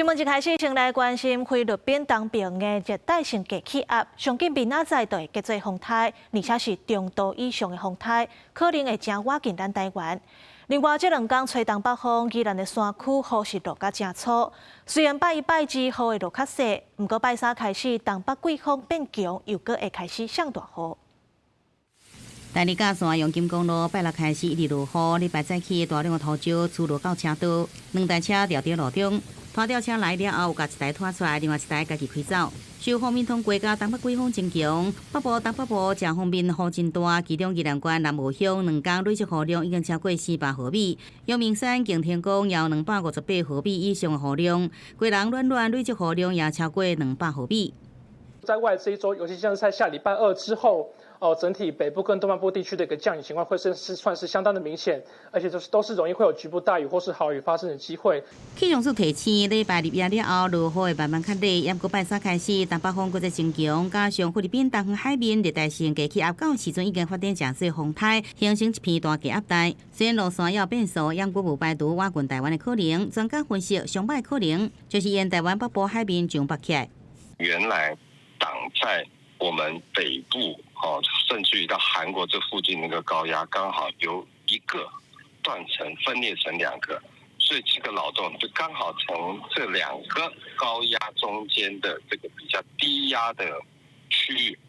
新聞一開始先來關心菲律賓東邊的熱帶性低氣壓，上緊明仔載就會結做風颱，而且是中度以上的風颱，可能會誠倚近咱台灣。另外，這兩工吹東北風，宜蘭的山區雨是落甲誠粗。雖然拜一拜二雨會落較細，毋過拜三開始東北季風變強，又閣會開始上大雨。大里甲線陽金公路拜六開始一直落雨，禮拜早起大量的土石出落到車道，兩台車牢佇路中，拖吊車來了後，有共一台拖出來，另外一台家己開走。受鋒面通過佮東北季風增強，北部、東北部這方面雨真大，其中宜蘭縣南澳鄉兩工累積雨量已經超過400毫米，陽明山景天宮有258毫米以上的雨量，基隆暖暖累積雨量也超過200毫米。在未來這一周，尤其像是在下禮拜二之後，哦，整體北部跟東半部地區的一個降雨情況會是算是相當的明顯，而且就是都是容易會有局部大雨或是豪雨發生的機會。氣象署提醒，禮拜日夜了後落雨會慢慢較細，毋過拜三開始，東北風閣再增強，加上菲律賓東方海面熱帶性低氣壓到時陣已經發展成做風颱，形成一片大低壓帶。雖然路線猶有變數，毋過無排除倚近台灣的可能。專家分析，上歹可能就是沿台灣北部海面上北起來。原來擋在我們北部，哦，甚至於到韓國這附近那個高壓，剛好有一個斷層分裂成兩個，所以這個擾動就剛好從這兩個高壓中間的這個比較低壓的區域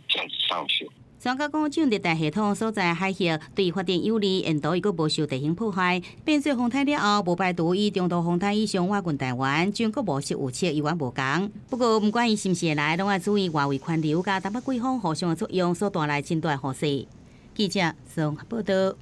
這樣子上去。專家講，這種熱帶系統所在海域對發展有利，沿途伊閣無受地形破壞。變做風颱了後，無排除以中度風颱以上倚近台灣，全國模式預測猶原無仝。不過，毋管伊是毋是會來，攏愛注意外圍環流佮東北季風互相的作用所帶來真大雨勢。記者綜合報道。